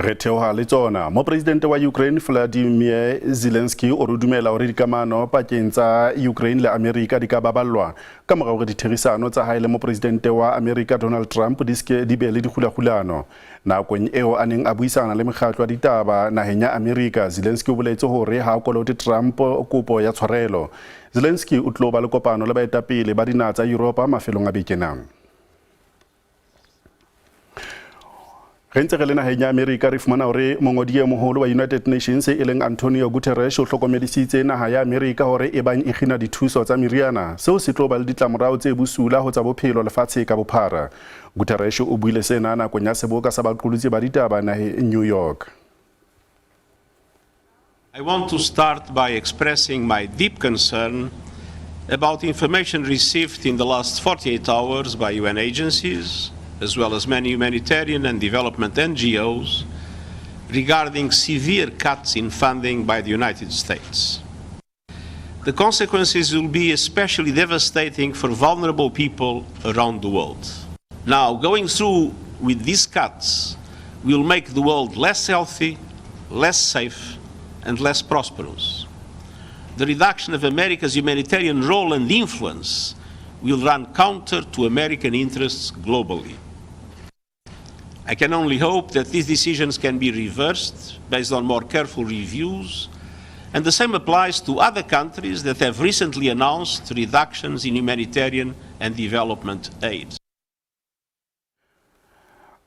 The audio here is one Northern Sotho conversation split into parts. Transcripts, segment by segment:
Re theoga le tsona. Mopresidente wa Ukraine Vladimir Zelensky o re dumela hore dikamano pakeng tsa Ukraine le Amerika di ka baballwa ka mora hore ditherisano tsa hae le mopresidente wa Amerika Donald Trump di seke di be le dikgulakgulano. Nakong eo a neng a buisana le mekgatlo ya ditaba naheng ya Amerika, Zelensky o boletse hore ha a kolote Trump kopo ya tshwarelo. Zelensky o tlo ba le kopano le baetapele ba dinaha tsa Yuropa mafelong a beke ena. Re ntse re le naheng ya Amerika re fumana hore mongodi e moholo wa United Nations e leng Antonio Guterres o hlokomedisitse naha ya Amerika hore e bang e kgina dithuso tsa meriana, seo se tlo ba le ditlamorao tse bosula ho tsa bophelo lefatshe ka bophara. Guterres o buile sena nakong ya seboka sa baqolotsi ba ditaba naheng New York. I want to start by expressing my deep concern about information received in the last 48 hours by UN agencies, as well as many humanitarian and development NGOs, regarding severe cuts in funding by the United States. The consequences will be especially devastating for vulnerable people around the world. Now, going through with these cuts will make the world less healthy, less safe, and less prosperous. The reduction of America's humanitarian role and influence will run counter to American interests globally. I can only hope that these decisions can be reversed based on more careful reviews, and the same applies to other countries that have recently announced reductions in humanitarian and development aid.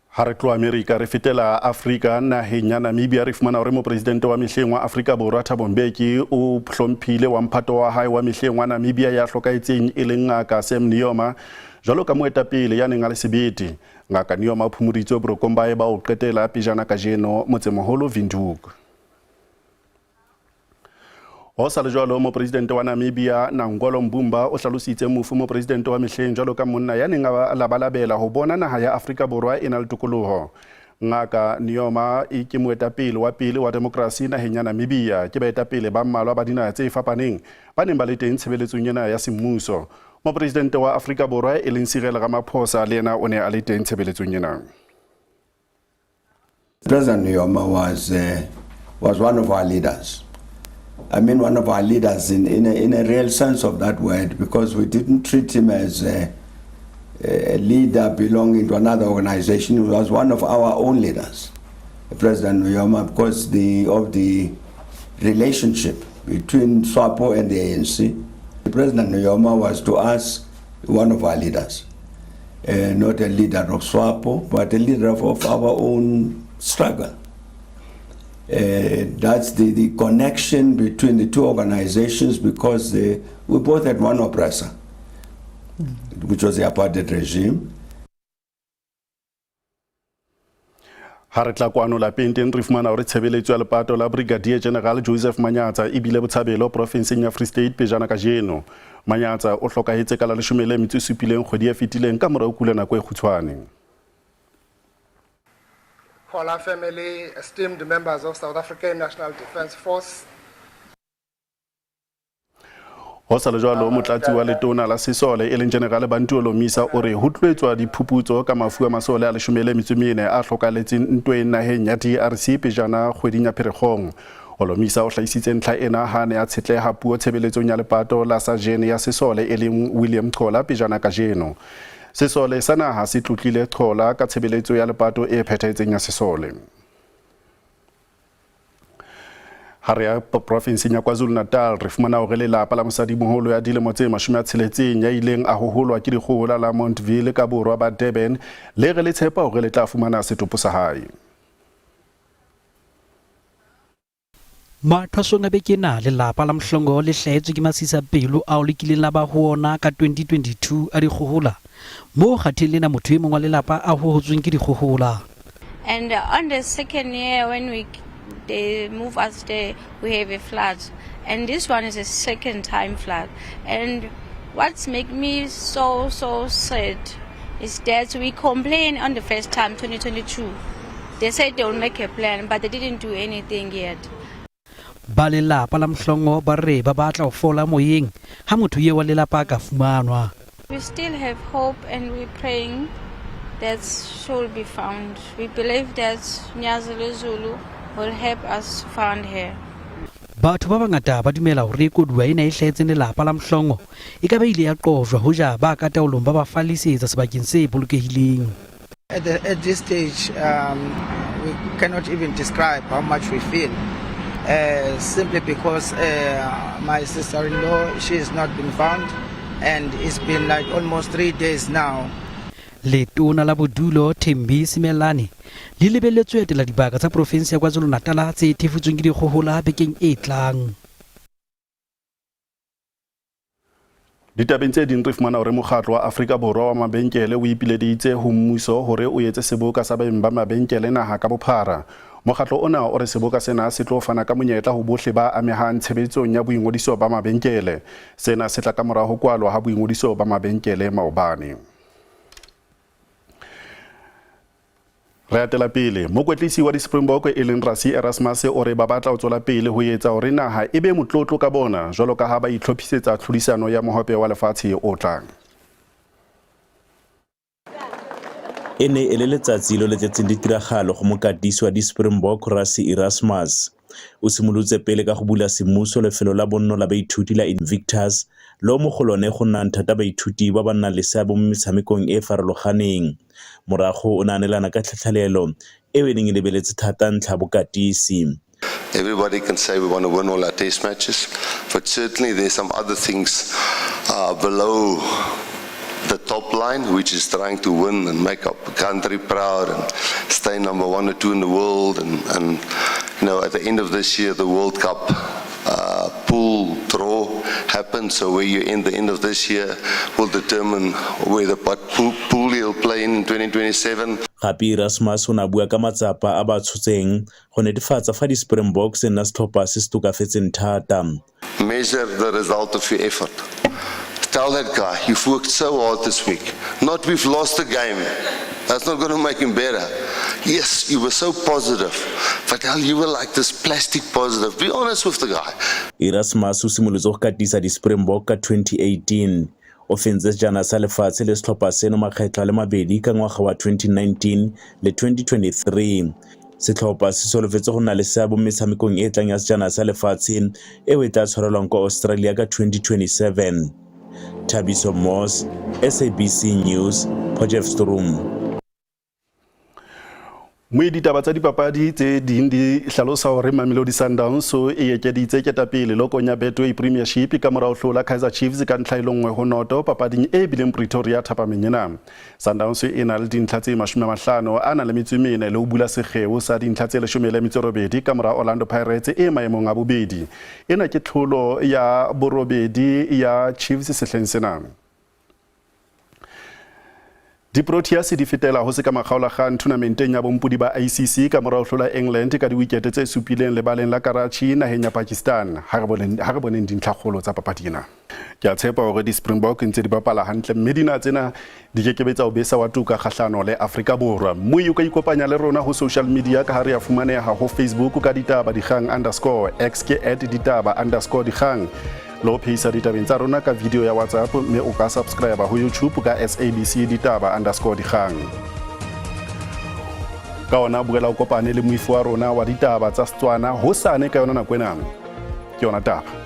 Ha re tloha Amerika re fetela Afrika naheng ya Namibia re fumana hore mopresidente wa mehleng wa Afrika Borwa Thabo Mbeki o hlomphile wa mphato wa hae wa mehleng wa Namibia ya hlokahetseng e leng ngaka Sam Nujoma jwalo ka moetapele ya neng a le sebete. Ngaka Nujoma o phumoditswe borokong ba hae ba ho qetela pejana kajeno motsemoholo Windhoek. Ho sa le jwalo, mopresidente wa Namibia Nangolo Mbumba o hlalositse mofu mopresidente wa mehleng jwalo ka monna ya neng a labalabela ho bona naha ya Afrika Borwa e na le tokoloho. Ngaka Nujoma e ke moetapele wa pele wa demokrasi naheng ya Namibia. Ke baetapele ba mmalwa ba dinaha tse fapaneng ba neng ba le teng tshebeletsong ena ya semmuso. Mopresidente wa Afrika Borwa e leng Cyril Ramaphosa le yena o ne a le teng tshebeletsong ena. President Nujoma was, uh, was one of our leaders. I mean, one of our leaders in, in, a, in a real sense of that word, because we didn't treat him as a, a leader belonging to another organization. He was one of our own leaders, President Nujoma, because the, of the relationship between SWAPO and the ANC. President Nujoma was to us one of our leaders. Uh, not a leader of SWAPO, but a leader of, of our own struggle. Uh, that's the, the connection between the two organizations because they, we both had one oppressor, which was the apartheid regime. Ha re tla kwano lapeng teng re fumana hore tshebeletso ya lepato la Brigadier General Joseph Manyatsa e bile botshabelo porofenseng ya Free State pejana kajeno. Manyatsa o hlokahetse ka la leshome le metso e supileng kgwedi e fetileng ka mora ho kula nako e kgutshwane. Hola family, esteemed members of South African National Defence Force, Ho sa le jwalo, motlatsi wa letona la sesole e leng General Bantu Holomisa o re ho tlo etswa diphuputso ka mafu a masole a leshome le metso mene a hlokaletseng ntweng naheng ya DRC pejana kgweding ya Pherekgong. Holomisa o hlahisitse ntlha ena ha ne a tshetleha puo tshebeletsong ya lepato la sajene ya sesole e leng William Chola pejana kajeno. Sesole sa naha se tlotlile Chola ka tshebeletso ya lepato e phethahetseng ya sesole. Ha re ya porofenseng ya KwaZulu-Natal re fumana hore lelapa la mosadimoholo ya dilemo tse 60 ya ileng a hoholwa ke dikgohola la Montville ka borwa ba Durban le re le tshepa hore le tla fumana setopo sa hae. Mathwasong a beke ena, lelapa la Mhlongo le hlahetswe ke masisapelo ao le kileng la ba ho ona ka 2022 a dikgohola, moo kgatheng lena motho e mong wa lelapa a hohotsweng ke dikgohola. And on the second year when we they move us there, we have a flood. And this one is a second time flood. And what's make me so, so sad is that we complained on the first time, 2022. They said they will make a plan, but they didn't do anything yet. Ba lelapa la Mhlongo ba re ba batla ho fola moyeng ha motho eo wa lelapa a ka fumanwa. We still have hope and we're praying. that she will be found. We believe that Nyazulu will help us find her. Batho ba bangata ba dumela hore koduwa ena e hlahetseng lelapa la Mhlongo e ka ba ile ya qojwa hoja ba ka taolong ba ba fallisetsa sebakeng se bolokehileng. At, the, at this stage, um, we cannot even describe how much we feel. Uh, simply because uh, my sister-in-law, she has not been found, and it's been like almost three days now. Letona la Bodulo Thembi Simelane le lebelletswe ho etela dibaka tsa profinse ya KwaZulu-Natal tse thefutsweng ke dikgohola bekeng e tlang. Ditabeng tse ding re fumana hore mokgatlo wa Afrika Borwa wa mabenkele o ipileditse ho mmuso hore o etse seboka sa beng ba mabenkele naha ka bophara. Mokgatlo ona o re seboka sena se tlo fana ka monyetla ho bohle ba amehang tshebetsong ya boingodiso ba mabenkele. Sena se tla ka mora ho kwalwa ha boingodiso ba mabenkele maobane. Re atela pele. Mokwetlisi wa di-Springbok e leng Rassie Erasmus o re ba batla ho tswela pele ho etsa hore naha e be motlotlo ka bona jwalo ka ha ba itlhophisetsa tlhodisano ya mohope wa lefatshe o tlang. E ne e le letsatsi lo le tletseng ditiragalo go mokatisi wa di-Springbok Rassie Erasmus. O simolotse pele ka go bula semmuso lefelo la bonno la baithuti la Invictus, lo mo go lone go nnang thata baithuti ba ba nnang le seabe mo metshamekong e e farologaneng. Morago o ne a neelana ka tlhatlhalelo eo e neng e lebeletse thata ntlha bokatisi. Everybody can say we want to win all our test matches, but certainly there's some other things uh, below the top line, which is trying to win and make our country proud and stay number one or two in the world. And, and you know, at the end of this year, the World Cup uh, pool draw happens. So where you end the end of this year will determine where the what pool, pool you'll play in 2027. Gape Erasmus o ne a bua ka matsapa a ba tshotseng go netefatsa fa di-Springboks e nna setlhopha se se tokafetseng thata. Measure the result of your effort. Tell that guy, you've worked so hard this week. Not we've lost the game. That's not going to make him better. Yes, you were so positive. But hell, you were like this plastic positive. Be honest with the guy. Erasmus o simolotse go katisa di-Springbok ka 2018. O fentse sejana sa lefatshe le setlhopha seno makgetlho a le mabedi ka ngwaga wa 2019 le 2023. Setlhopha se solofetse go nna le seabe mo metshamekong e e tlang ya sejana sa lefatshe eo e tla tshwarelwang kwa Australia ka 2027. Thabiso Moss, SABC News, Potchefstroom. Moe ditaba tsa dipapadi tse ding di hlalosa hore Mamelodi Sundowns e ekeditse ketapele lokong ya Betway Premiership ka mora ho hlola Kaizer Chiefs ka ntlha e le nngwe ho noto papading e bileng Pretoria thapameng ena. Sundowns e na le dintlha tse 50 a na le metso e mene le ho bula sekgeo sa dintlha tse 18 ka mora Orlando Pirates e maemong a bobedi. Ena ke tlholo ya borobedi ya Chiefs sehleng sena. Di-Proteas di fetela ho se ka makgaolakgang thunamenteng ya bompodi ba ICC ka mora ho hlola England ka diwikete tse supileng lebaleng la Karachi naheng ya Pakistan. Ha re boneng, ha re boneng dintlhakgolo tsa papadi ena. Ke a tshepa hore di-Springbok ntse di bapala hantle mme dina tsena di ke ke be tsa o besa wa tuka kgahlano le Afrika Borwa. Mmui o ka ikopanya le rona ho social media ka ha re a fumaneha ho Facebook ka ditaba dikgang underscore X ke at ditaba underscore dikgang. Le ho phehisa ditabeng tsa rona ka video ya WhatsApp mme o ka subscribe ho YouTube ka SABC ditaba underscore dikgang. Ka ona boela o kopane le moifo wa rona wa ditaba tsa Setswana hosane ka yona nako ena. Ke yona taba.